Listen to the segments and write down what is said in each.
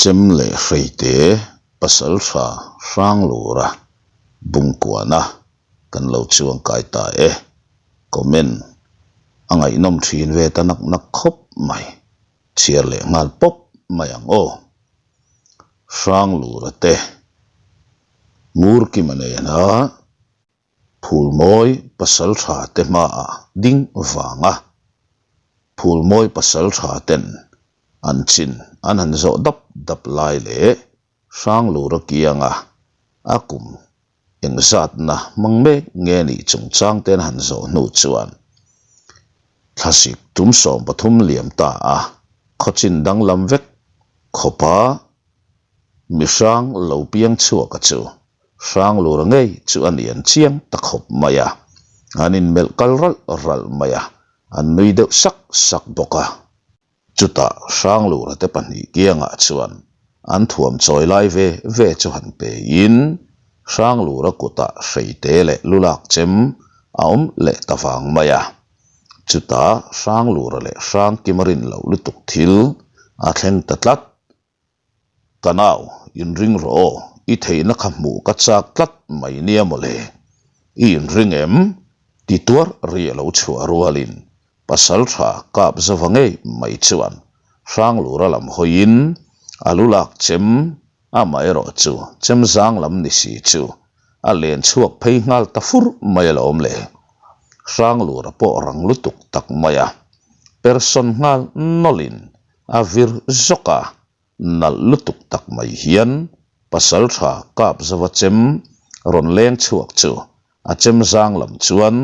Chem leh hreite pasaltha Hranglura Bungkuana kan lo chuangkai ta e. Comment a ngaihnawm thin ve ta nak nak khawp mai. Chhiar leh nghal pawp mai ang aw. Hranglura te Ngurkima nena Phulmawi pasaltha te hmaah ding vanga Phulmawi pasaltha ten an chin an han zawh dap dap lai leh Hranglura kianga a kum engzatna hmang mek nge nih chungchang te an han zawh hnu chuan thlasik tum 13 liam ta a khawchin danglam vek khawpa mihrang lo piang chhuaka chu Hranglura ngei chu a ni an chiang ta khawp mai a, an inmelh kal ralh ralh mai a, an nui deuh sak sak bawk a. Chutah Hranglura te pahnih kiangah chuan an thuam chawi lai ve ve chu han peiin Hranglura kutah hreite leh lulak chem a awm leh ta vang mai a. Chutah Hranglura leh Hrangkima rin loh lutuk thil a thleng ta tlat. Ka nau, inring rawh aw, i theihna kha hmuh ka chak tlat mai nia mawle. I inring em? Ti tuar ri a lo chhuah rualin pasal tha kap zova ngei mai chuan Hranglura lam hawiin a lu lak chem, amaherawh chu chem zang lam ni si chu a len chhuak phei nghal ta fur mai alawm le. Hranglura pawh rang lutuk tak mai a persawn nghal nawlhin A vir zawk a, nalh lutuk tak mai hian pasaltha kap zova chem rawn leng chhuak chu a chem zang lam chuan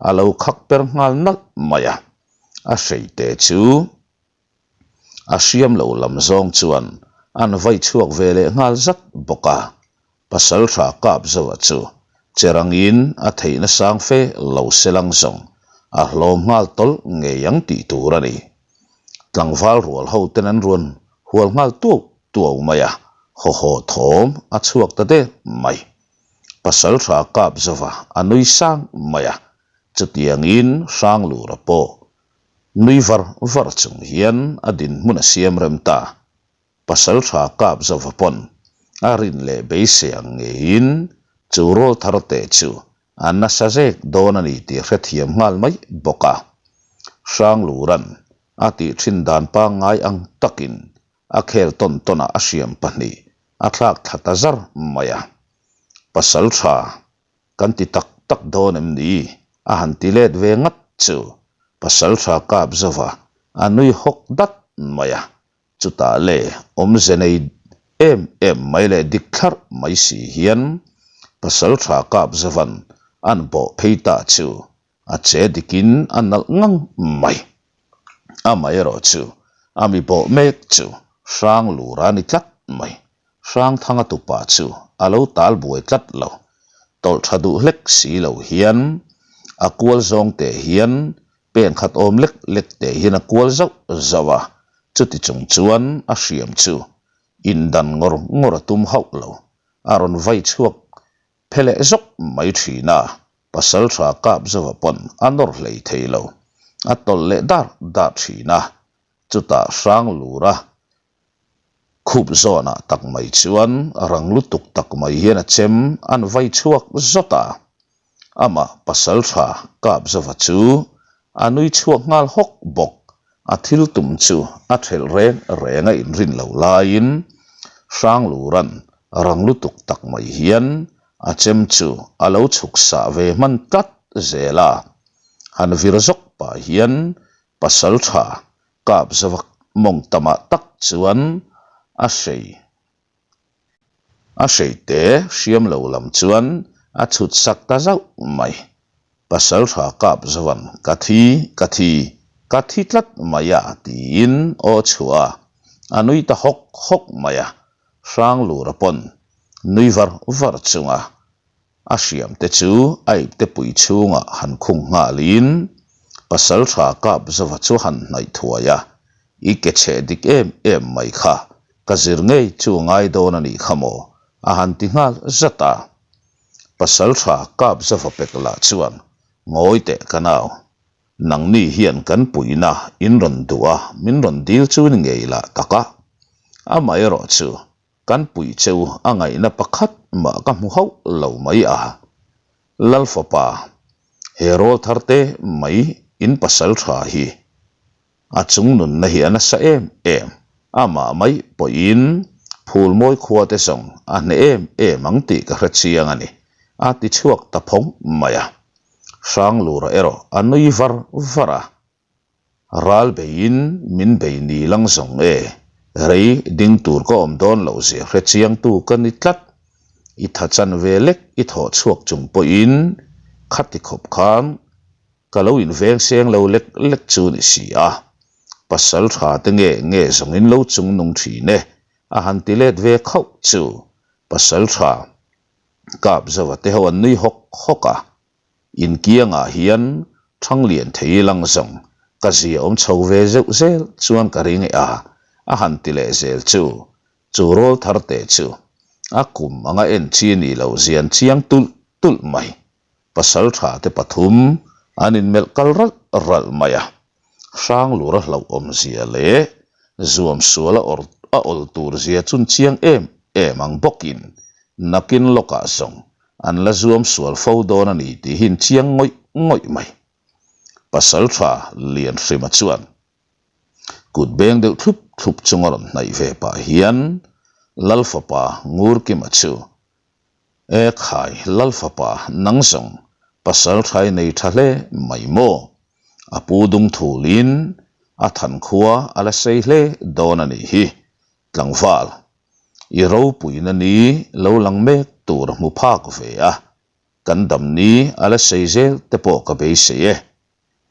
a lo khak per nghal nalh mai a. A hreite chu a hriam lo lam zawng chuan an vai chhuak ve leh nghal zat bawk a. Pasaltha kap zova chu che rangin a theihna sang fe lo selang zawng a hlawm nghal tawlh ngei ang tih tur a ni. Tlangval rual ho ten an rawn hual nghal tuau tuau mai a, haw haw thawm a chhuak ta der mai. Pasaltha kap zova a nui sang mai a, chutiangin Hranglura pawh nui var var chung hian a dinhmun a siam rem ta. Pasaltha kap zova pawn a rin leh beisei ang ngeiin chu rawl thar te chu a nasa zek dawn a ni tih hrethiam nghal mai bawk a. Hranglura'n a tih thin dan pangngai ang takin a khel tawn tawnah a hriam pahnih a thlak thla ta zar mai a. Pasaltha kan ti tak tak dawn em ni? a han ti let ve ngat chu Pasaltha kap zova a nui hawk dat mai a. Chutah le awmze nei em em mai leh dik thlarh mai si hian Pasaltha Kapzavan an bawh phei ta chu a che dikin a nalh ngang mai. Amaherawh chu a mi bawh mek chu Hranglura a ni tlat mai. Hrangthanga tupa chu a lo tal buai tlat lo. Tawlh tha duh hlek si lo hian a kual zawng teh hian Pen khat awm lek lek teh hian a kual zauh zauh a, chuti chung chuan a hriam chu indan ngawr ngawr a tum hauh lo. A rawn vai chhuak phe leh zawk mai thin a, pasaltha kap zauha pawn a nawr hlei thei lo. A tawlh leh dar dar thin a, chutah hrang lur a khup zawnah tak mai chuan rang lutuk tak mai hian a chem an vai chhuak zawt a. Amah pasaltha Kapzova chu a nui chhuak nghal hawk bawk. A thil tum chu a thelh reng reng a inrin lo laiin Hranglura'n rang lutuk tak mai hian a chem chu a lo chhuk sah ve hman tlat zel a. Han vir zawk pah hian pasaltha Kapzova mawng tamah tak chuan a hrei. A hreite hriam lo lam chuan a chhut sak ta zauh mai. Pasaltha kap zauhan ka thi, ka thi, ka thi tlat mai a tiin aw chhuah a, a nui ta hawk hawk mai a, Hranglura pawn nui var var chunga A hriam te chu a ipte pui chhungah han khung nghalin Pasaltha kap zova chu han hnaih thuai a, I ke chhe dik em em mai kha, ka zir ngei chu a ngai dawn a nih kha maw? a han ti nghal zat a. Pasaltha kap zova pek lah chuan Ngawi teh ka nau, nangni hian kan puihna in rawn duh a, min rawn dil chu ni ngei lah tak a. Amaherawhchu, kan puih che u a ngaihna pakhat mah ka hmu hauh lo mai a. Lal fapa, he rawl thar te mai in pasal tha hi a chung nunna hi a nasa em em, amah mai pawhin Phulmawi khua te zawng a hneh em em ang tih ka hre chiang a ni, a ti chhuak ta phawng mai a. Hranglura erawh a nui var var a. Ral beiin min bei ni lang zawng e, rei ding tur ka awm dawn loh zia hre chiangtu ka ni tlat. I tha chan ve lek i thawh chhuak chung pawhin khati khawp khan ka lo inveng seng lo lek lek chu ni si a. Pasal tha te nge nge zawngin lo chung nung thin e, a han ti let ve khauh chu pasal tha kap zova te ho an nui hawk hawk a. Inkiangah hian Thanglian thei lang zawng ka zia awm chho ve zeuh zel chuan ka ring e a, a han ti leh zel chu, chu rawl thar te chu a kum anga en chi ni lo zian chiang tulh tulh mai. Pasal tha te pathum an inmelh kal ralh ralh mai a. Hranglur a hlauh awmzia leh zuam sual a awr a awl tur zia chun chiang em em ang bawkin nakin lawkah zawng an la zuam sual fo dawn a ni tih hi chiang ngawih ngawih mai. Pasal tha Lianhrima chuan kut beng deuh thlup thlup chunga rawn hnaih ve pah hian Lal fapa Ngurkima chu E khai, Lal fapa, nang zawng pasal thai nei tha hle mai maw? A pu dung thulin a than khua a la sei hle dawn a nih hi. Tlangval, i ropuina ni lo lang mek tur a hmu phak ve a, kan dam ni a la sei zel te pawh ka beisei e.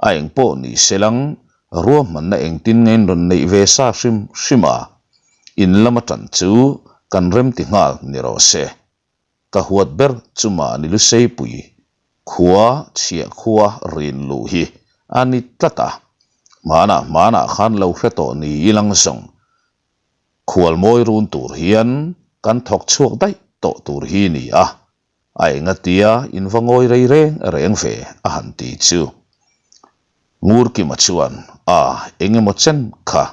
A eng pawh ni se lang, ruahmanna engtin ngein rawn neih ve sa hrim hrim a, in lama tan chu kan remti nghal ni rawh se. Ka huat ber chu mahni Luseipui khua chhiah khua rin luh hi a ni tlat a, hmanah hmanah khan lo hre tawh ni ilang zawng khualmawi run tur hian kan thawk chhuak daih tawh tur hi ni a. A engatia in va ngawi rei reng reng ve a han ti chu. Ngurkima chuan, A, engemaw chen kha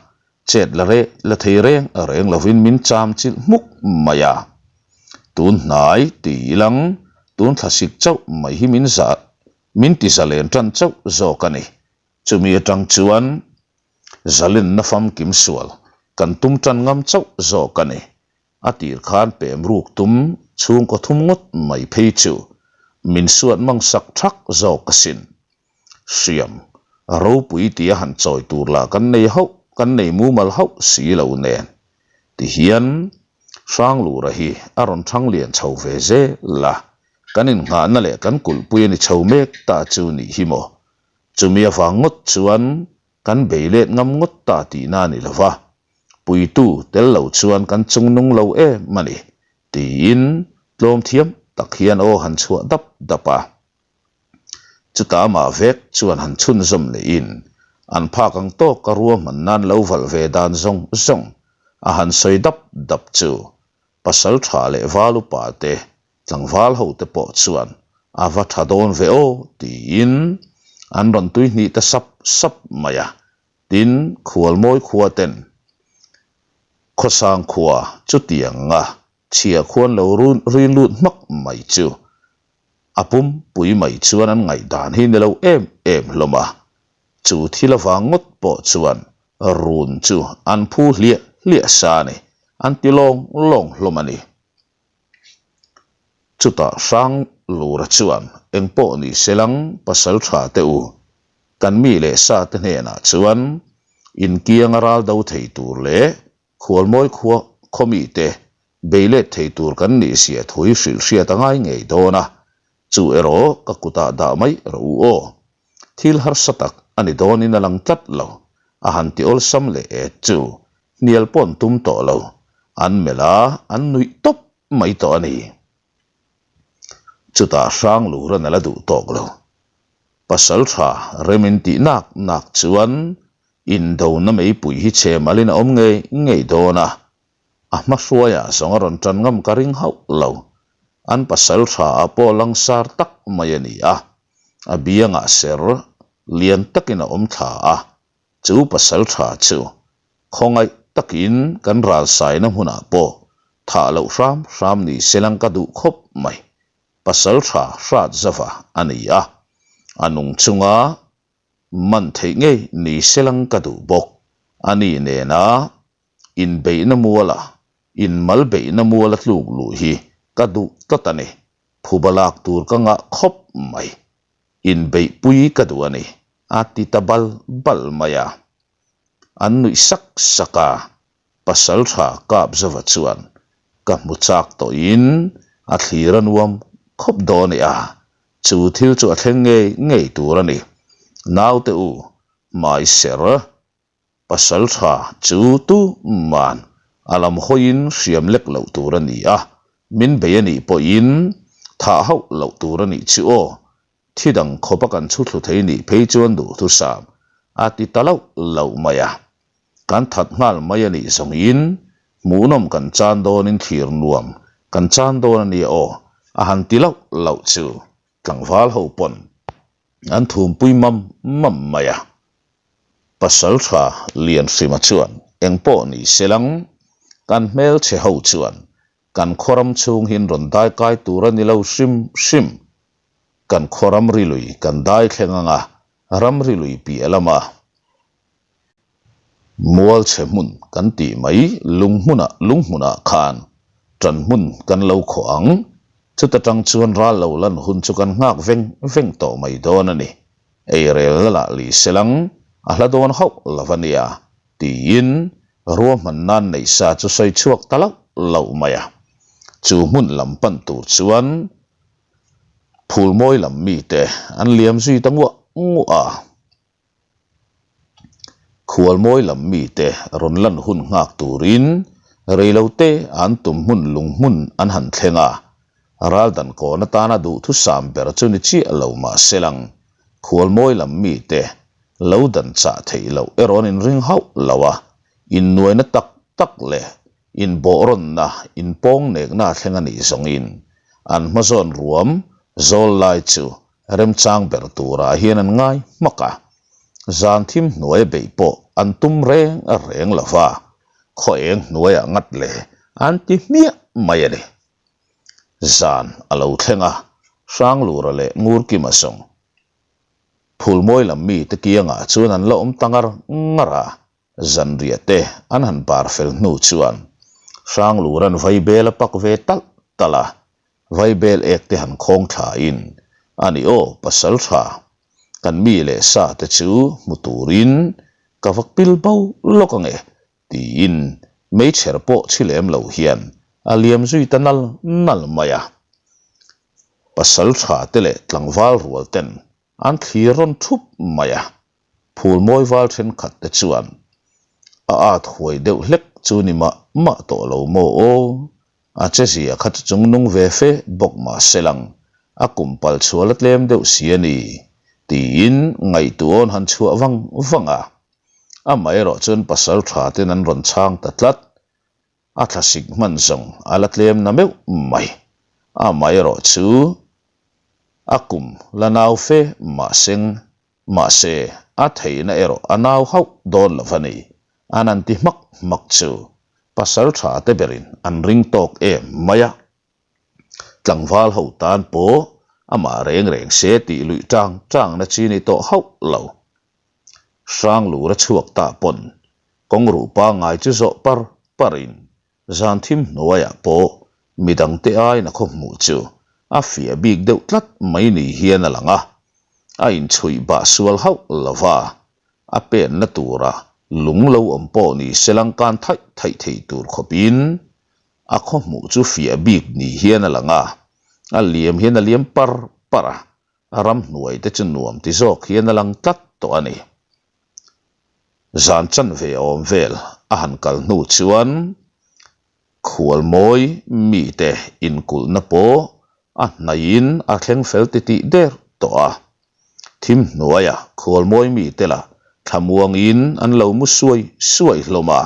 chet la reh la thei reng reng lovin min cham chilh hmuk mai a. Tun hnai ti ilang tun thlasik chauh mai hi min za min ti zalen tan chauh zawk a ni. Chumi atang chuan zalenna famkim sual kan tum tan ngam chauh zawk a ni. A tir khan pem ruk tum chhungkaw thum ngawt mai phei chu min suat mang sak thak zawk asin. Hriam, ropui tia han chawi tur lah kan nei hauh, kan nei mumal hauh si lo nen. Tihian Hranglura hi a rawn thang lian chho ve zel a, kan innghahna leh kan kulhpui a ni chho mek ta chu nih hi maw. Chumi avang ngawt chuan kan bei let ngam ngawt ta tihna a ni lo va, puitu tel lo chuan kan chung nung lo em a ni, tiin tlawm thiam tak hian aw han chhuah dap dap a. Chutah amah vek chuan han chhunzawm lehin an phak ang tawka ruahman nan lo valh ve dan zawng zawng a han sawi dap dap chu pasal tha leh val upa te Tlangval ho te pawh chuan a va tha dawn ve aw tiin an rawn tui hnih ta sap sap mai a. Tin, Khualmawi khua ten Khawsang khua chutiang a chhia khuan lo rin lut hmak mai chu a pumpui mai chuan an ngaihdan hi ni lo em em hlawm a. Chu thil avang ngawt pawh chuan run chu an phu hliah hliah sa a ni, an ti lawng lawng hlawm a ni. Chutah Hranglura chuan eng pawh ni se lang pasal tha teh u, kan mi leh sa te hnenah chuan inkianga ral do thei tur leh khualmawi khua khaw mite bei let thei tur kan nih zia thu hi hrilh hriat a ngai ngei dawn a, chu erawh ka kutah dah mai rawh u aw. Thil harsa tak a ni dawnin a lang tlat lo, a han ti awlsam leh et chu hnial pawh an tum tawh lo, an melh a, an nuih tawp mai tawh a ni. Chutah Hranglur-an a la duh tawk lo. Pasal tha rem in tih nak nak chuan indona meipui hi chhe malin a awm ngei ngei dawn a, a hma hruaiah zawng a rawn tan ngam ka ring hauh lo. An pasal tha ah pawh langsar tak mai a ni a, a biangah ser lian takin a awm thla a, chu pasal tha chu khawngaih. takin kan ralsaina hmunah pawh thah loh hram hram ni selang ka duh khawp mai. Pasal tha hrat zava a ni a, a nung chunga man theih ngei ni selang ka duh bawk. A ni nena inbeihna muala inmal beihna muala tluk luh hi ka duh tlat a ni. Phuba lak tur ka ngah khawp mai. Inbeihpui ka duh a ni, a ti ta bal bal mai a. An nuih sak sak a, pasal tha kap zova chuan ka hmu chak tawhin a thlir a nuam khawp dawn e a, chu thil chu a thleng ngei ngei tur a ni. Naute u, hmai ser pasal tha chu tu man a lam hawiin hriam lek loh tur a ni a, min bei a nih pawhin thah hauh loh tur a nih chu aw, Thi dang khawp a kan chhu thlu thei nih phei chuan duhthusam a ti ta loh loh mai a. Kan that nghal mai a nih zawngin hmuhnawm kan chan dawnin thlir nuam kan chan dawn a nia aw a han ti loh loh chu tlangval ho pawn an thumpui mam mam mai a. Pasal tha Lianhrima chuan engpawh ni selang kan hmelchhe ho chuan Kan khaw ram chhung hian rawn dai kai tur a ni lo hrim hrim. Kan khaw ramri lui kan dai thleng ang a, ramri lui piah lama mual chhe hmun kan tih mai lung hmunah lung hmunah khan ṭan hmun kan lo khawh ang. Chuta ṭang chuan ral lo lan hun chu kan nghak veng veng tawh mai dawn a ni. Eirelna lah li selang a hla dawn hauh lo a nia. Tiin ruahman nan neih sa chu sawi chhuak ta loh loh mai a. Chu hmun lam pan tur chuan phulmawi lam mite an liam zui ta nguah nguah a. Khualmawi lam mite rawn lan hun nghak turin reilote an tum hmun lung hmun an han thleng a. Ral dan kawn atana duhthusam ber chu ni chiah lo mah se lang khualmawi lam mite lo dan chah theih loh erawh an inring hauh lo a, innuaina tak tak leh inbawhrawnna, inpawngnekna a thleng a nih zawngin an hmazawn ruam zawl lai chu remchang ber turah hian an ngai hmak a. Zan thim hnuai beih pawh an tum reng a reng lo va, khaw eng hnuaiah ngat le an ti hmiah mai a ni. Zan a lo thleng a, Hranglura leh Ngurkima zawng Phulmawi lam mite kiangah chuan an la awm ta ngar ngar a, zanriah te an han bar fel hnu chuan Hranglura'n vaibel a pak ve talh talh a, vaibel ek te han khawng thlain, A ni aw, pasal tha, kan mi leh sa te chu hmu turin ka va pil bo lawk ange, tiin meichher pawh chhi lem lo hian a liam zui ta nal nal mai a. Pasal tha te leh tlangval rual ten an thlir rawn thup mai a, phul mawi val thenkhat te chuan a at huai deuh hlek chu ni mah mah tawh lo maw aw, a che zia kha chu chung nung ve fe bawk mah se lang a kum pal chhual a tlem deuh si a ni tiin ngaihtuawn han chhuah vang vang a. Amaherawh chuan pasal tha ten an rawn chhang ta tlat. A thlasik hman zawng a la tlem na meuh mai. Amaherawh chu a kum la nau fe mahseng mahse a theihna erawh a nau hauh dawn lo va ni. An han ti hmak hmak chu pasal tha te berin an ring tawk em mai a. Tlangval ho tan pawh amah reng reng se tih luih tang tang na chi ni tawh hauh lo. Hranglur a chhuak ta pawn kawng ruh pangngai chu zawh par parin zan thim hnuaiah pawh midangte aiin a khaw hmuh chu a fiah bik deuh tlat mai ni hian a lang a, a inchhuih bah sual hauh lo va, a penna tura lung lo awm pawh ni se langkan thaih thaih thei tur khawpin a khaw hmuh chu fiah bik ni hian a lang a, a liam hian a liam par par a, A ramhnuai te chu nuam ti zawk hian a lang tlat tawh a ni. Zan chanve awm vel a han kal hnu chuan khualmawi mite inkulhna pawh a hnaihin a thleng fel titih der tawh a. Thim hnuaia khualmawi mite lah thlamuangin an lo mu suai suai hlawm a.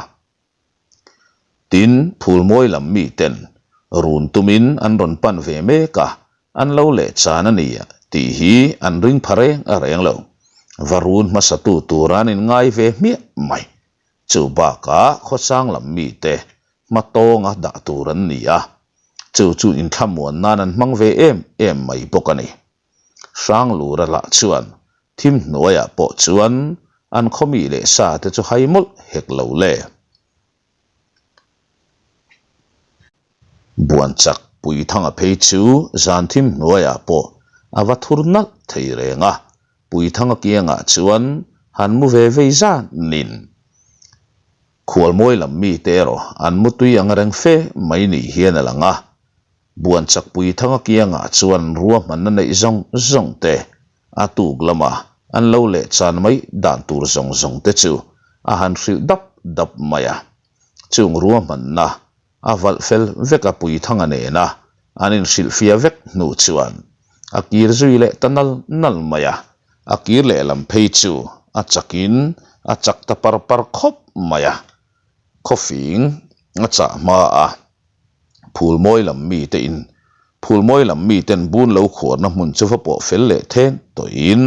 Tin, phulmawi lam miten run tumin an rawn pan ve mek a, an lo leh chan a ni tih hi an ring pha reng a reng lo. Va run hmasatu tur an inngai ve hmiah mai. Chu bakah khawsang lam mite hma tawnga dah tur an ni a, chu chu inthlamuan nan an hmang ve em em mai bawk a ni. Hranglura lah chuan thim hnuaiah pawh chuan an khawmi leh sa te chu hai mawlh hek lo le. Buanchak Puithanga phei chu zan thim hnuaiah pawh a va thur nalh thei reng a, Puithanga kiangah chuan han mu ve vei zanin Khualmawi lam mite erawh an mu tui ang reng fe mai ni hian a lang a. Buanchak Puithanga kiangah chuan ruahmanna neih zawng zawng te, a tuk lama an lo leh chan mai dan tur zawng zawng te chu a han hrilh dap dap mai a. Chung ruahmanna a valh fel vek a Puithanga nena an inhrilhfiah vek hnu chuan a kir zui leh ta nal nal mai a, a kir lehlam phei chu a chakin a chak ta par par khawp mai a, khawfing a chah hma a, Phulmawi lam mite in Phulmawi lam miten bun lo khuarna hmun chu va pawh fel leh then tawhin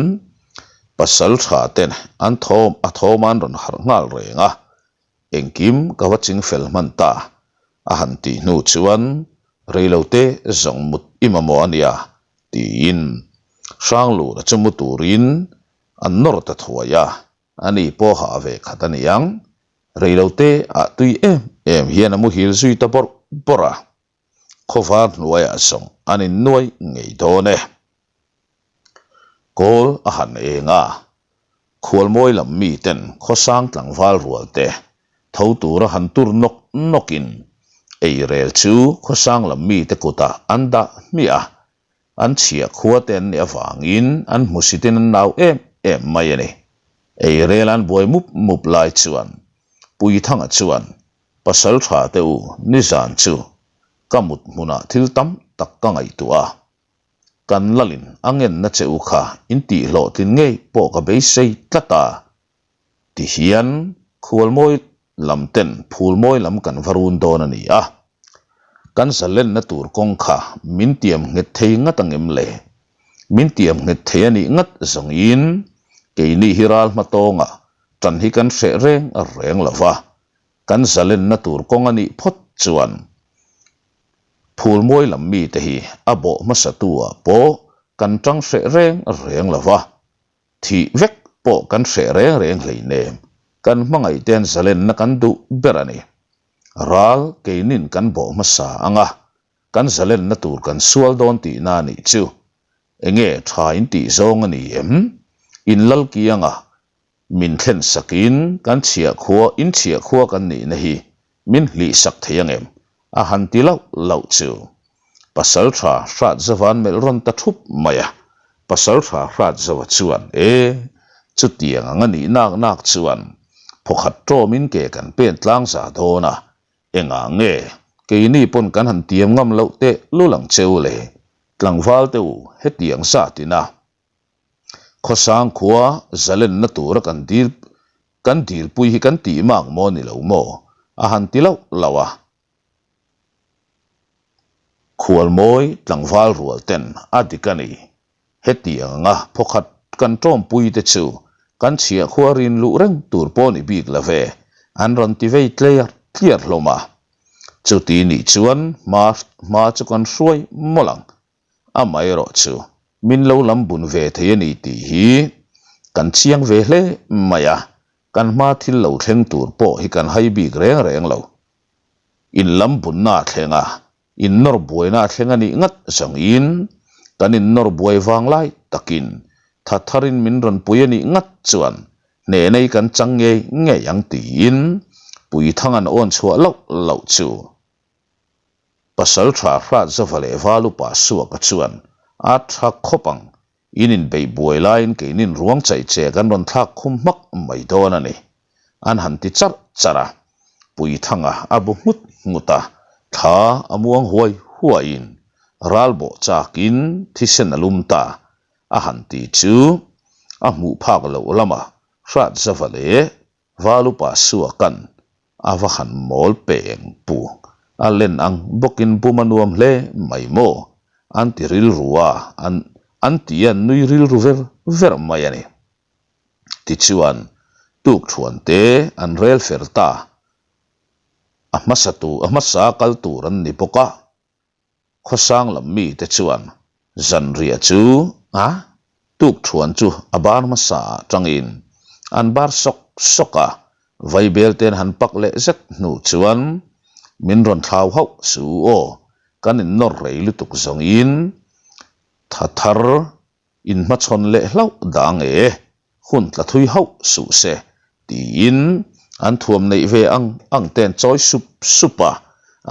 pasal tha ten an thawm a thawm an rawn harh nghal reng a, Engkim ka va ching fel hman ta a han tih hnu chuan reilote zawng mut i mamawh a nia tiin Hranglura chu mu turin an nawr ta thuai a, ani pawh hah ve khat a niang reilote ah tui em em hian a muhil zui ta bawrh bawrh a. Khawvar hnuaiah zawng an innuai ngei dawn e. Kawl a han eng a, Khualmawi lam miten khawsang tlangval rual te tho tura han tur nawk nawkin eirel chu khawsang lam mite kutah an dah hmiah a, an chhiah khua te an nih avangin an hmusitin an nau em em mai a ni. Eirel an buai mup mup lai chuan Puithanga chuan Pasal tha te u, nizan chu ka mut hmunah thil tam tak ka ngaihtuah a, kan lalin a ngenna che u kha in tih hlawhtlin ngei pawh ka beisei tlat a, tihian khualmawi lam ten phulmawi lam kan va run dawn a ni a, kan zalenna tur kawng kha min tiam nghet thei ngat angem le? Min tiam nghet thei a nih ngat zawngin keini hi ral hma tawngah tan hi kan hreh reng reng lo va, kan zalenna tur kawng a nih phawt chuan Phulmawi lam mite hi a bawh hmasatu ah pawh kan tang hreh reng reng lo va, thih vek pawh kan hreh reng reng hleinem, kan hmangaihte an zalenna kan duh ber a ni. Ral keinin kan bawh hmasa ang a, kan zalenna tur kan sual dawn tihna a nih chu. Enge tha in tih zawng a ni em? In lal kianga Min thlen sakin kan chhiah khua, in chhiah khua kan nihna hi min hlih sak thei angem? A han ti lauh lauh chu. Pasal tha hrat zauva an melh rawn ta thup mai a. Pasal tha hrat zauva chuan, E, chutiang ang a nih nak nak chuan phawkhat tawmin ke kan pen tlang za dawn a, engah nge keini pawn kan han tiam ngam loh teh lul ang che u le? Tlangval te u, hetiang zatin a. Khawsang khua zalenna tura kan dil kan dilpui hi kan tih mak maw ni lo maw? A han ti lauh lauh a. Khualmawi tlangval rual ten a dik a ni. Hetiang anga phawkhat kan tawmpui te chu kan chhiah khua rin luh reng tur pawh ni bik lo ve, an rawn ti vei tliar tliar hlawm a. Chuti nih chuan hma hma chu kan hruai mawlh ang. Amaherawh chu min lo lam bun ve thei a ni tih hi kan chiang ve hle mai a, kan hma thil lo thleng tur pawh hi kan hai bik reng reng lo. In lam bunna a thleng a, in nawr buaina a thleng a nih ngat zawngin kan in nawr buai vang lai takin tha tharin min rawn pui a nih ngat chuan hnenei kan chang ngei ngei ang tiin Puithang an awn chhuah loh loh chu. Pasal tha hrat zava leh val upa Suaka chuan a tha khawp ang, in inbeih buai laiin keinin ruang chaih che kan rawn thlak khum hmak mai dawn a ni, an han ti charh charh a. Puithanga a bu nghut nghut a, thla a muang huai huaiin ral bawh chakin thisen a lum ta a han ti chu a hmuh phak loh lamah hrat zava leh Val upa Suakan a va han mawl peng pu a len ang bawkin bum a nuam hle mai maw? An ti rilru a, an an ti a nui rilru ver ver mai a ni. Tichuan. Tukṭhuan te an rel fer ta. A hmasa tu a hmasa kal tur an ni bawk a. Khawsang lam mite chuan zanriah chu a tukṭhuan chu a bar hmasa ah tangin an bar sawk sawk a, vaibel te an han pak leh zet hnu chuan min rawn thlau hauh su aw, kan innawr rei lutuk zawngin tha thar Inhmachhawn leh hlauh dang e, hun tla thui hauh suh se, tiin an thuam neih ve ang ang te an chawi sup sup a,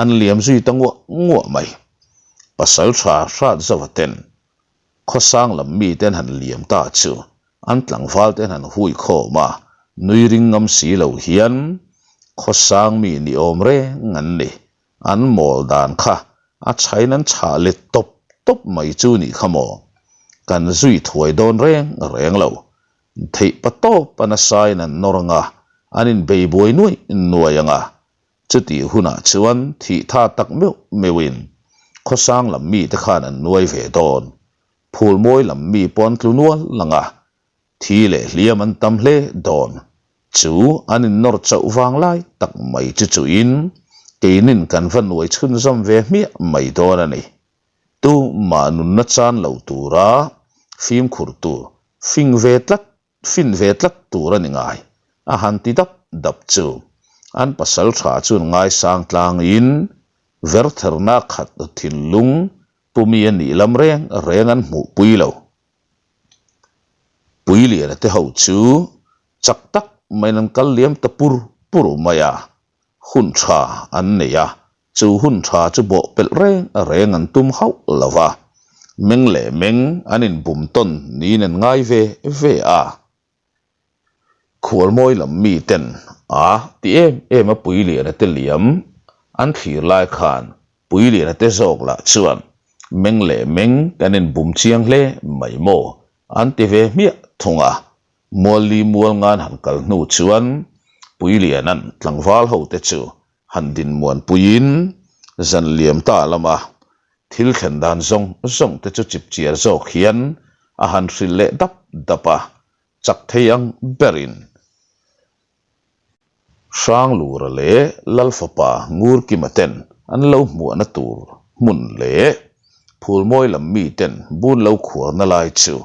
an liam zui ta nguah nguah mai. Pasal tha hrat zauha ten khawsang lam mite an han liam ta chu an tlangval te an han hui khawm a, nui ring ngam si lo hian khawsang mi ni awm reng an ni. An mawl dan kha a chhain an chhah let tawp tawp mai chu nih kha maw? Kan zui thuai dawn reng reng lo. Theih pa tawp a nasain an nawr anga, an inbei buai nuai nuai anga. Chutih hunah chuan thih tha tak meuh meuhin khawsang lam mite khan an nuai ve dawn. Phulmawi lam mi pawh an tlu nual anga, Thi leh hliam an tam hle dawn. Chu an innawr chauh vang lai tak mai chu chuin keinin kan va nuai chhunzawm ve hmiah mai dawn a ni. Tumah nunna chan lo tura fimkhur tur fing ve tlat fin ve tlat tur a ni ngai a han ti dap dap chu an pasal tha chuan ngaisang tlangin vertherna khat thinlung pumi a nih lam reng reng an hmuhpui lo. Puiliana te ho chu chak tak maiin an kal liam ta pur pur mai a, hun tha an nei a, chu hun tha chu bawh pelh reng reng an tum hauh lo va, meng leh meng an inbum tawn niin an ngai ve ve a. Khualmawi lam miten a ti em em a Puiliana te liam an thlir lai khan Puiliana te zawk lah chuan meng leh meng kan inbum chiang hle mai maw an ti ve hmiah thung a. Mualli mual ngan han kal hnu chuan Puiliana'n tlangval ho te chu han dinmuan puiin zan liam ta lama thil thlen dan zawng zawng te chu chipchiar zawk hian a han hrilh leh dap dap a. Chak thei ang berin Hranglura leh Lalfapa Ngurkima ten an lo hmuahna tur hmun leh Phulmawi lam miten bun lo khuarna lai chu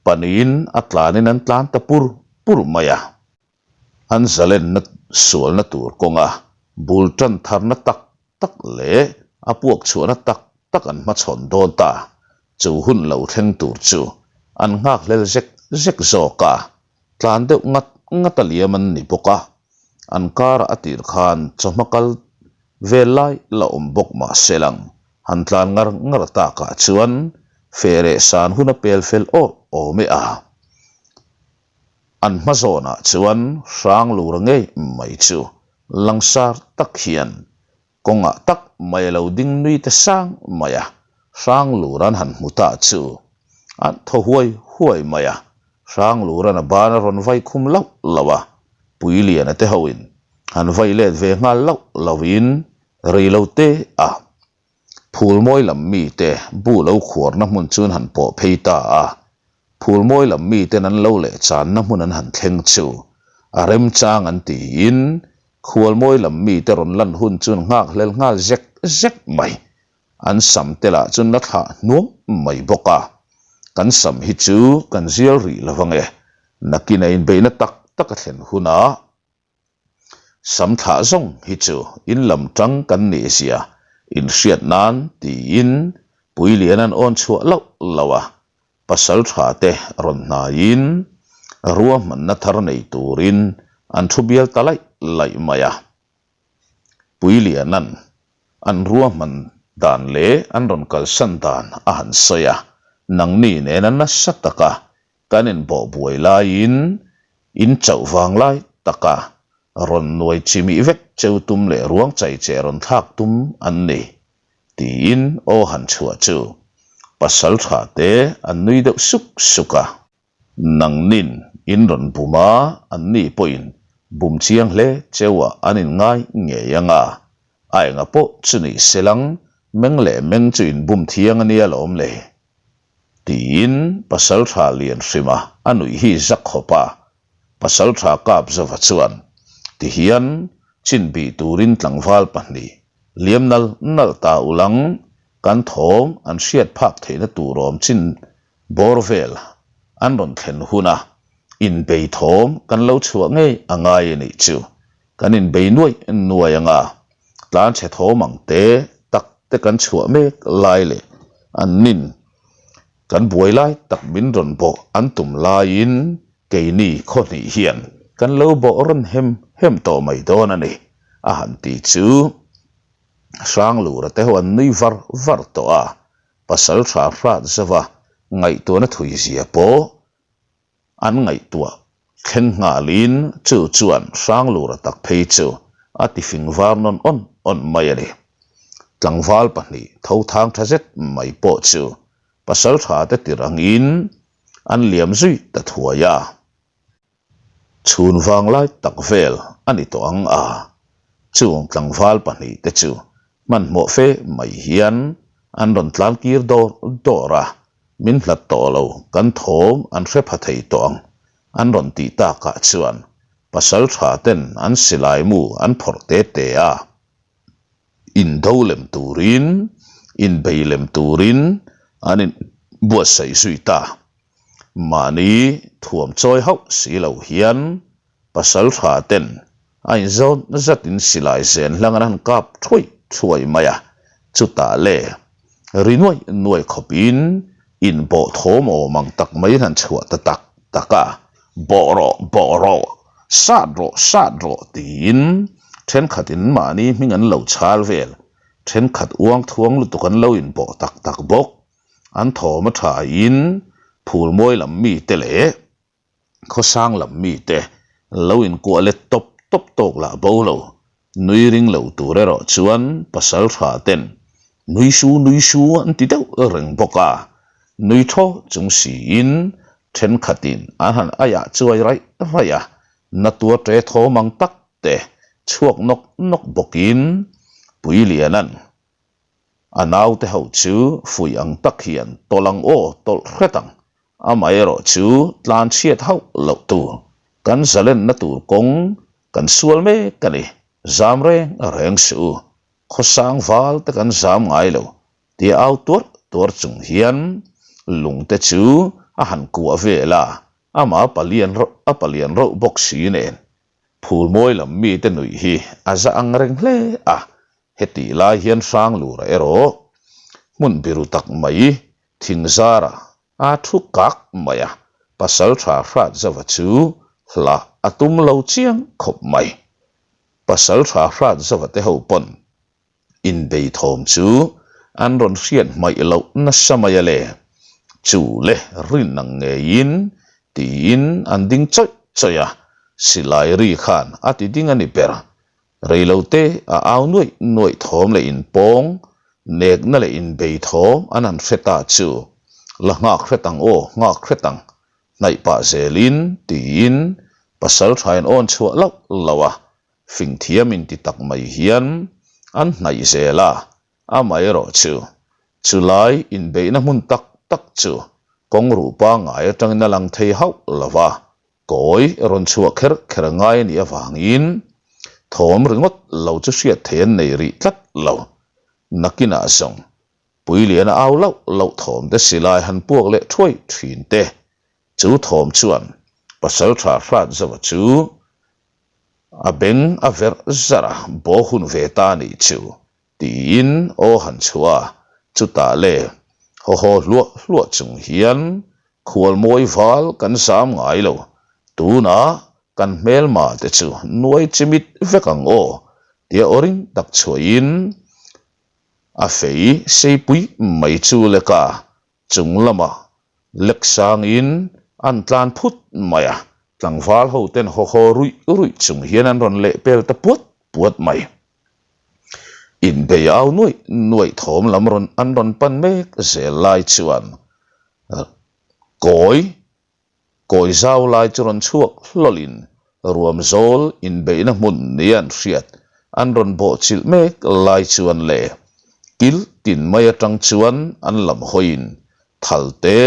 panin a tlanin an tlan ta pur pur mai a. An zalenna sualna tur kawnga bul tan tharna tak tak leh a puak chhuahna tak tak an hmachhawn dawn ta. Chu hun lo thleng tur chu an nghakhlel zek zek zawk a, tlan deuh ngat ngat a liam an ni bawk a. An karah a tir khan chawhma kal vel lai la awm bawk mah se lang han tlan ngar ngar takah chuan feh leh san hun a pel fel awr awm e a. An hma zawnah chuan Hranglura ngei mai chu langsar tak hian kawngah tak mai a lo ding nui ta sang mai a, Hranglura'n han hmu ta chu an thaw huai huai mai a, Hranglura'n a ban a rawn vai khum lauh lauh a, Puiliana te hoin han vai let ve nghal lauh lauhin rei lo te a. Phulmawi lam mite bu lo khuarna hmun chu an han pawh phei ta a, Phulmawi lam miten an lo leh channa hmun an han thleng chu a remchang an tiin Khualmawi lam mite rawn lan hun chu an nghakhlel nghal zek zek mai. An sam te lah chu na thlah hnuam mai bawk a, kan sam hi chu kan zial rih lo ange, nakin a inbeihna tak tak a thlen hunah Sam thlah zawng hi chu in lam tang kan nih zia in hriat nan tiin Puilian an awn chhuah loh loh a, pasal tha te rawn hnaiin ruahmanna thar nei turin an thu bial ta laih laih mai a. Puilianan an ruahman dan leh an rawn kalsan dan a han sawi a, nangni nena nasa taka Kan inbawh buai laiin in chauh vang lai taka rawn nuai chimih vek cheu tum leh ruang chai che rawn thlak tum an ni, tiin aw han chhuah chu pasal tha te an nui deuh suk suk a. Nangnin in rawn bum a, anni pawhin bum chiang hle cheuah an inngai ngei ang a, a enga pawh chu ni selang meng leh meng chu inbum thiang a nia lawm le. Tiin Pasalṭha Lianhrima a nuih hi zak khawp a. Pasalṭha Kapzova chuan tihian chin bih turin tlangval pahnih liam nal nal ta ulang kan thawm an hriat phak theihna tur awm chin bawr vel an rawn thlen huna inbei thawm kan lo chhuah ngei a ngai a nih chu. Kan inbei nuai nuai anga tlan chhe thawm ang te tak te kan chhuah mek lai leh an nin kan buai lai tak min rawn bawh an tum laiin keini khaw hnih hian kan lo bawh rawn hem hem tawh mai dawn a ni a han ti chu Hranglura te ho an nui var var tawh a, pasal tha hrat zova ngaihtuahna thui zia pawh An ngaihtuah thleng nghalin chu chuan Hranglura tak phei chu a ti fing var nawn awn awn mai a ni. Tlangval pahnih tho thang tha zet mai pawh chu pasaltha te tir angin an liam zui ta thuai a. Chhun vang lai tak vel a ni tawh ang a, chung tlangval pahnih te chu hmanhmawh fe mai hian an rawn tlan kir dawr dawr a, Min hlat tawh lo, kan thawm an hre pha thei tawh ang, an rawn tih takah chuan pasal tha ten an silai mu an phawrh te te a, indo lem turin, inbei lem turin an inbuatsaih zui ta. Mahni thuam chawi hauh si lo hian Pasal tha ten a inzawn zatin silai zen hlang an han kap thuai thuai mai a, chutah le ri nuai nuai khawpin inbawh thawm awm ang tak mai an han chhuah ta tak tak a, bawh rawh bawh rawh, sat rawh sat rawh tiin thenkhatin mahni hming an lo chhal vel, thenkhat uang thuang lutuk an lo inbawh tak tak bawk, an thawm a thain phulmawi lam mite leh. Khawsang lam mite lo inkuah let tawp tawp tawk lah bo lo, nui ring lo tur erawh chuan pasal tha ten nui su nui su an ti deuh reng bawk a, nui thaw chung siin thenkhatin an han aiah chuai raih raih a, na tua ṭe thawm ang tak te chhuak nawk nawk bawkin Puiliana'n a naute ho chu fuih ang tak hian tawlh ang aw tawlh hret ang Amaherawh chu tlan chhiat hauh loh tur, kan zalenna tur kawng kan sual mek a ni, zam reng reng suh u, khawsang val te kan zam ngai lo tia au tuar tuar chung hian lung te chu a han kuah vel a, amah palian a palian reuh bawk si nen phulmawi lam mite nuih hi a za ang reng hle a, hetih lai hian Hranglura erawh hmun biru tak mai Thing zara a thu kak mai a, pasal tha hrat zova chu hla a tum lo chiang khawp mai. Pasal tha hrat zova te ho pawn inbei thawm chu an rawn hriat hmaih loh nasa mai a le, chu le rin ang ngeiin tiin an ding chawih chawih a, silai ri khan a ti ding a ni ber. Reilote a au nuaih nuaih thawm leh inpawng, nekna leh inbei thawm an han hre ta chu, La nghak hret ang aw, nghak hret ang, hnaih pah zelin tiin pasal thain awn chhuah loh loh a, fing thiam inti tak mai hian an hnaih zel a, amaherawh chu, chulai inbeihna hmun tak tak chu kawng ruh pangngai atangin a lang thei hauh lo va, Kawi rawn chhuah kher kher a ngai a nih avangin thawm ringawt lo chu hriat thei an nei rih tlat lo. Nakinah zawng Puiliana au loh loh thawm te silai han puak leh thuai thin te. Chu thawm chuan Pasaltha Hratzova chu a beng a verh zarh a, baw hun ve ta a nih chu Tiin aw han chhuah a, chutah le haw haw hluah hluah chung hian khualmawi val kan zam ngai lo, tunah kan hmelma te chu nuai chimit vek ang aw tia aw ring tak chhuahin a fei seipui mai chu lek a, Chung lamah lek sangin an tlan phut mai a, tlangval ho ten haw haw ruih ruih chung hian an rawn leh pel ta puat puat mai. Inbei au nuaih nuaih thawm lam rawn an rawn pan mek zel lai chuan kawi Kawi zau lai chu rawn chhuak hlawlhin ruam zawl inbeihna hmun nia an hriat an rawn bawh chilh mek lai chuan le kil tin mai atang chuan an lam hawiin thal te,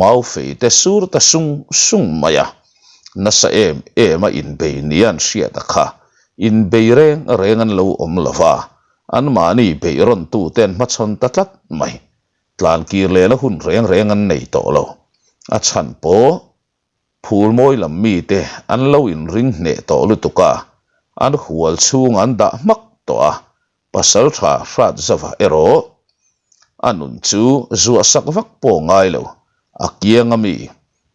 mau fei te sur ta sung sung mai a. Nasa em em a inbei nia an hriat a kha. Inbei reng reng an lo awm lo va, anmahni beih rawn tute an hmachhawn ta tlat mai. Tlankir lehna hun reng reng an nei tawh lo. A chhan pawh Phul mawi lam mite an lo inring hneh tawh lutuk a, an hual chhung an dah hmak tawh a, Pasaltha hrat zava erawh a nun chu zuah sak vak pawh ngai lo, a kianga mi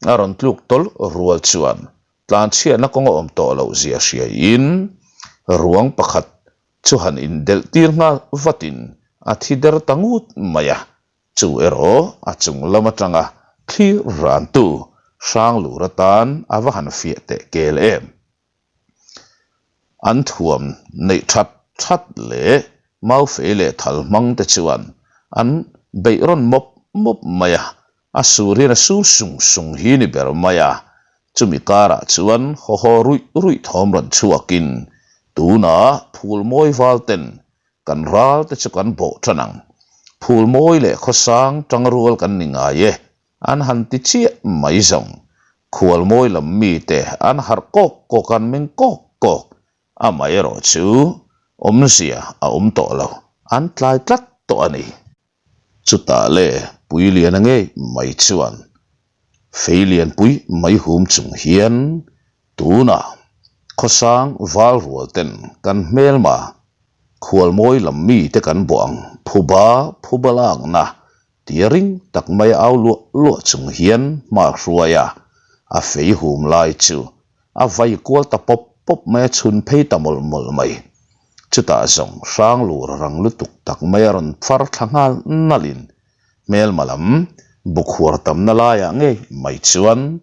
a rawn tluk tawlh rual chuan tlanchhiatna kawng a awm tawh loh zia hriaiin ruang pakhat chu han indelh tir nghal vatin a thi der ta ngut mai a, Chu erawh a chung lam atanga thlir rantu Hranglur atan a va han fiah teh kel em. An thuam neih that that leh maufei leh thal hmang te chuan an beih rawn mawp mawp mai a, a sur hian a sur sung sung hi ni ber mai a. Chumi karah chuan haw haw ruih ruih thawm rawn chhuakin tunah phul mawi val ten Kan ral te chu kan bawh tan ang. Phul mawi leh khawsang tang rual kan ni ngai e, an han ti chiah mai zawng. Khual mawi lam mite an harh kawk kawk an meng kawk kawk. Amaherawh chu awmzia a awm tawh lo, an tlai tlat tawh a ni. Chutah le Puiliana ngei mai chuan fei lianpui mai hum chung hian tunah khawsang val rual ten kan hmelma khualmawi lam mite kan bawh ang phuba phuba lakna tia ring tak mai a au luah luah chung hian hma hruai a, a fei hum lai chu A vai kual ta pawp pawp mai a, chhun phei ta mawlh mawlh mai. Chutah zawng Hranglur rang lutuk tak mai a rawn far thla nghal nalhin hmelma lam bukhuar tamna laiah ngei mai chuan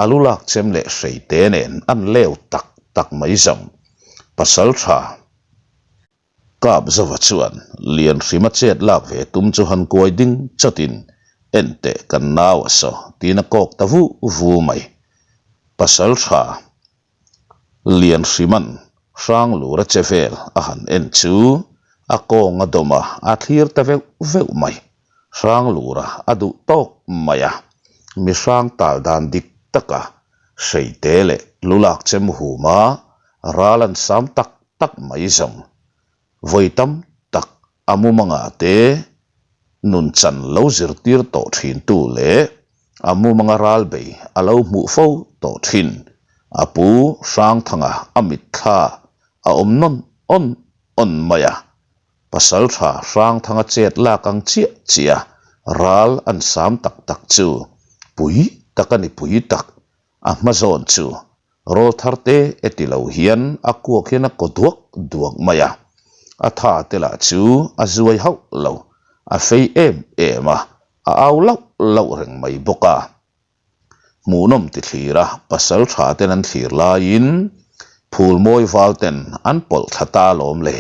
a lu lak chem leh hreite nen an leu tak tak mai zawng. Pasaltha. Kap Zova chuan Lianhrima chet lak ve tum chu han kuai ding chawtin, En teh kan nau a saw, tiin a kawk ta vu vu mai. Pasal tha Lianhrima'n Hranglura che vel a han en chu a kawng a dawm a, a thlir ta veuh veuh mai. Hranglura a duh tawk mai a, mi hrang tal dan dik taka hreite leh lulak chem huma ral an sam tak tak mai zawng. Vawi tam tak a mumanga te nun chan lo zirtir tawh thintu leh a mumanga ral bei a lo hmuh fo tawh thin. A pu Hrangthanga a mitthla a awm nawn awn awn mai a. Pasaltha Hrangthanga chet lak ang chiah chiah a ral an sam tak tak chu pui tak a ni pui tak. A hma zawn chu Rawl thar te e ti lo hian a kuak hian a kaw duak duak mai a, a tha te lah chu a zuai hauh lo, a fei em em a, a au lauh lauh reng mai bawk a. Hmuhnawm ti thlir a, pasal tha ten an thlir laiin phul mawi val ten an pawlh thla ta alawm le,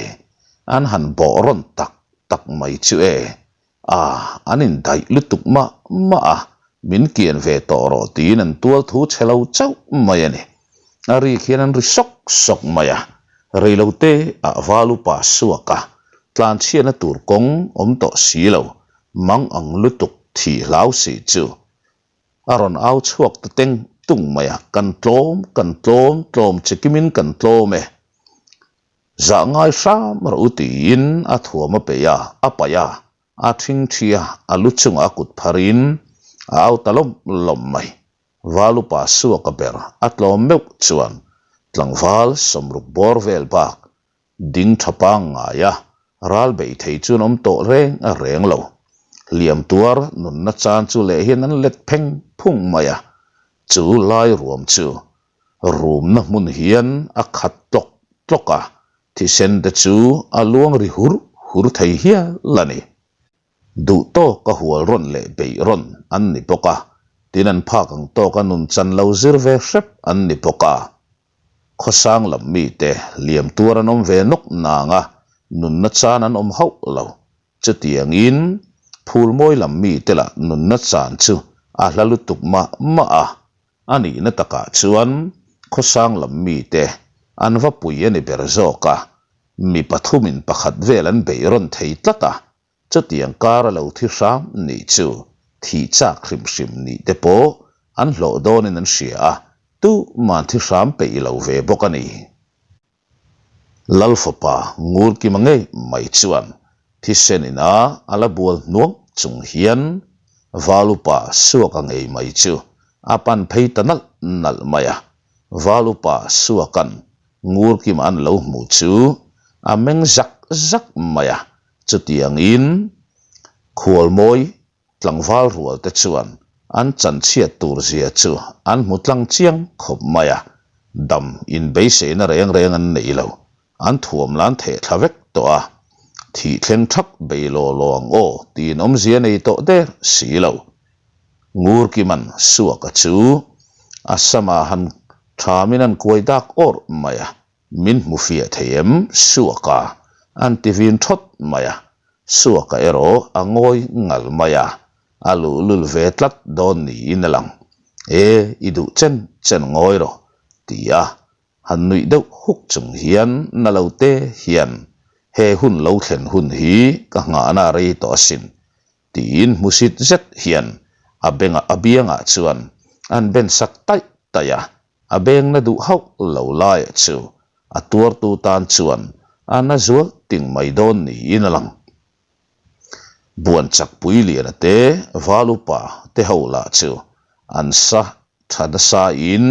an han bawh rawn tak tak mai chu e. A, an indaih lutuk mah mah a, min kian ve tawh rawh tiin an tual thu chhe lo chauh mai a ni. A rik hian an ri sawk sawk mai a, reilote ah val upa suak a, tlanchhiatna tur kawng awm tawh si lo, mang ang lutuk thih hlau si chu a rawn au chhuak ta teng tung mai a, kan tlawm, kan tlawm, tlawm che kimin kan tlawm e. Zah ngai hram rawh u tiin a thuam a peih a, a paih a, a thingthi a, a lu chungah a kut pharin a au ta lawm lawm mai. Val upa suaka ber a tlawm meuh chuan tlangval sawmruk bawr vel bak ding tha pangngai a, ral beih thei chuan awm tawh reng a reng lo. Hliam tuar nunna chan chu leh hian an let pheng phung mai a, chu lai ruam chu Rumna hmun hian a khat tlawk tlawk a, thisen te chu a luang ri hur hur thei hial a ni. Duh tawk a hual rawn leh beih rawn an ni bawk a, tin an phak ang tawk a nun chan lo zir ve hrep an ni bawk a. Khawsang lam mite liam tuar an awm ve nawk nang a, nunna chan an awm hauh lo. Chutiangin phulmawi lam mite lah nunna chan chu a hla lutuk mah mah a, A nihna takah chuan khawsang lam mite an va pui a ni ber zawk a, mi pathumin pakhat vel an beih rawn thei tlat a, chutiang kar a lo thi hram nih chu thih chak hrim hrim nih te pawh an hlawh dawnin an hria a. Tuman thi hram peih lo ve bawk a ni. Lal fapa Ngurkima ngei mai chuan thisen ina a la bual hnuang chung hian Val upa Suaka ngei mai chu a pan phei ta nalh nalh mai a. Val upa Suaka'n Ngurkima an lo hmuh chu a meng zak zak mai a, chutiangin Khualmawi Tlangval rual te chuan an chanchhiat tur zia chu an hmu tlang chiang khawp mai a, dam inbeiseina reng reng an nei lo, an thuam lan theh thla vek tawh a, thih thleng thak bei law law ang aw tiin awmzia nei tawh der si lo. Ngurkiman Suaka chu a samah han thamin an kuai dak awrh mai a, Min hmu fiah thei em? Suaka an ti vin thawt mai a, Suaka erawh a ngawi ngal mai a, a luhlul ve tlat dawn niin a lang. E, i duh chen chen ngawi rawh, ti a, han nuih deuh huk chung hian na lo te hian he hun lo thlen hun hi ka nghahna a rei tawh asin, tiin hmusit zet hian a bengah a biangah chuan an ben sak taih taih a, A bengna duh hauh lo laia chu a tuartu tan chuan a na zual ting mai dawn niin a lang. Buan chakpui liana te val upa te ho lah chu an sa tha nasa in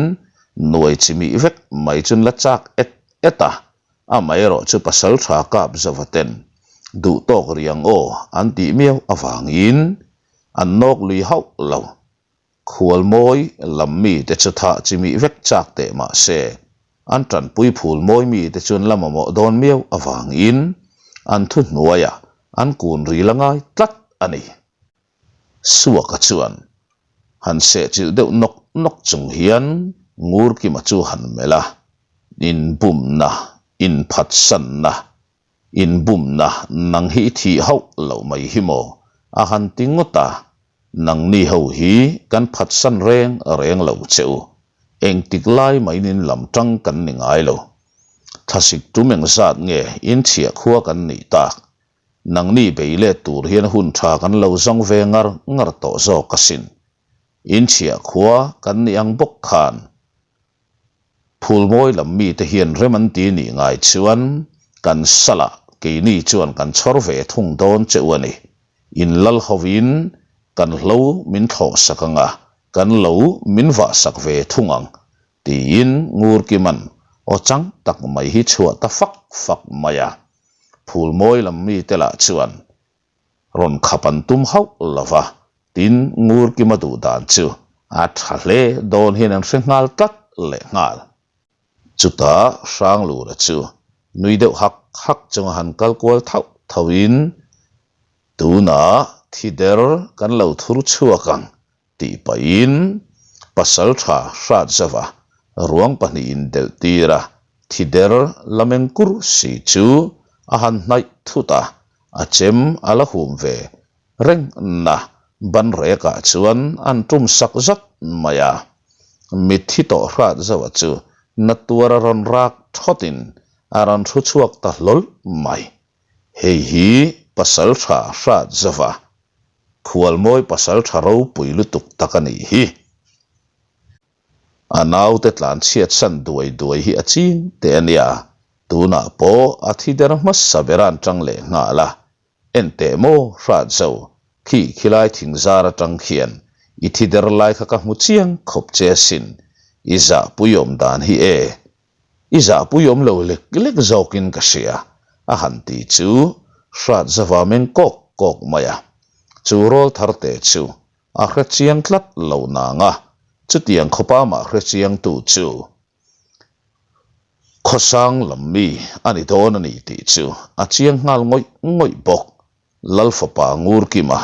nuai chimih vek mai chun la chak et et a, amaherawh chu pasal tha kap zova ten duh tawk riang aw an tih miau avangin an nawk lui hauh lo. Khualmawi lam mite chu thah chi mih vek chak teh mah se, an tanpui phulmawi mite chu an la mamawh dawn miau avangin an thuhnuaiah an kun ril a ngai tlat a ni. Suaka chuan han sehchilh deuh nawk nawk chung hian Ngurkima chu han melh a, Inbumna, inphatsanna, Inbumna nang hi i thih hauh loh mai hi maw? a han ti ngawt a, Nangni ho hi kan phatsan reng reng lo che u, engtik lai maiin in lam tang kan ni ngai lo. Thlasik tum engzat nge inchhiah khua kan nih tak? Nangni bei let tur hian hun tha kan lo zawng ve ngar ngar tawh zawk asin. Inchhiah khua kan nih ang bawk khan Phulmawi lam mite hian rem an ti nih ngai chuan kan salah keini chuan kan chhawr ve thung dawn che u a ni. In lal hovin kan hlo min thlawh sak ang a, kan lo min vah sak ve thung ang, tiin Ngurkiman aw chang tak mai hi chhuah ta fak fak mai a. Phulmawi lam mite lah chuan Rawn khap an tum hauh lo va, tin Ngurkima duh dan chu a tha hle dawn hian an hre nghal tlat leh nghal. Chutah Hranglura chu nui deuh hak hak chunga han kal kual thauh thauhin, Tunah thi der kan lo thur chhuak ang tih pahin pasal tha hrat zauh a, ruang pahnihin delh tir a, thi der la meng kur si chu a han hnaih thut a, a chem a la hum ve reng na, ban rekah chuan an tum sak zat mai a. Mitthi tawh hrat zauh a chu na tuar a rawn rak thawtin a rawn thu chhuak ta hlawl mai. Hei hi pasal tha hrat zauh a, Khualmawi pasal tha ropui lutuk tak a nih hi. A naute tlan chhiat san duai duai hi a ching teh a nia, tunah pawh a thi der hmasa ber an tang leh nghal a, en teh maw hrat zo, khi khilai thing zar atang khian i thi der lai kha ka hmu chiang khawp che asin, i zahpui awm dan hi e, I zahpui awm lo lek lek zawkin ka hria, a han ti chu hrat zava meng kawk kawk mai a. Chu rawl thar te chu a hre chiang tlat lo nang a, chutiang khawpa mah hre chiangtu chu khawsang lam mi a ni dawn a ni tih chu a chiang nghal ngawih ngawih bawk. Lal fapa Ngurkima,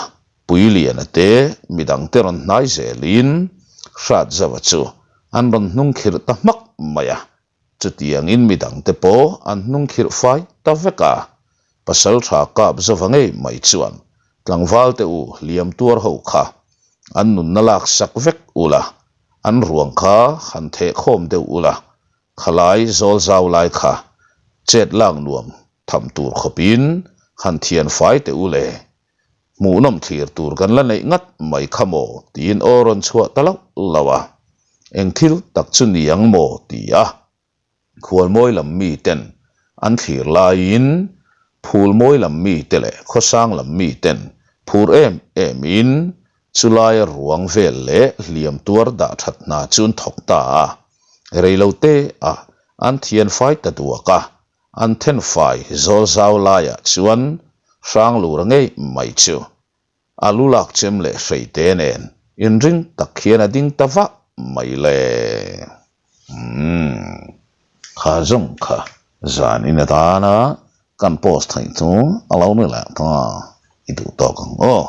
Puiliana te midangte rawn hnai zelin Hratzauva chu an rawn hnung khirh ta hmak mai a, chutiangin midangte pawh an hnung khirh fai ta vek a. Pasaltha Kapzauva ngei mai chuan tlangvalte u hliam tuar ho kha an nunna lak sak vek ula, an ruang kha han theh khawm deuh ula, khalai zawl zau lai kha chet lak nuam Tham tur khawpin han thian fai teh u le, hmuhnawm thlir tur kan la neih ngat mai kha maw tiin aw rawn chhuah ta loh loh a. Eng thil tak chu ni ang maw? ti a. Khualmawi lam miten an thlir laiin Phulmawi lam mite leh Khawsang lam miten phur em emin chulaia ruang vel leh hliam tuar dah that hna chu an thawk ta a. Reilote ah an thian fai ta duak a, an thenfai zawl zau laiah chuan Hranglura ngei mai chu A lu lak chem leh hreite nen inring tak hian a ding ta vah mai le. Umm. Kha zawng kha zan in atana kan post theih chu a lo ni leh ta. I duh tawk ang aw.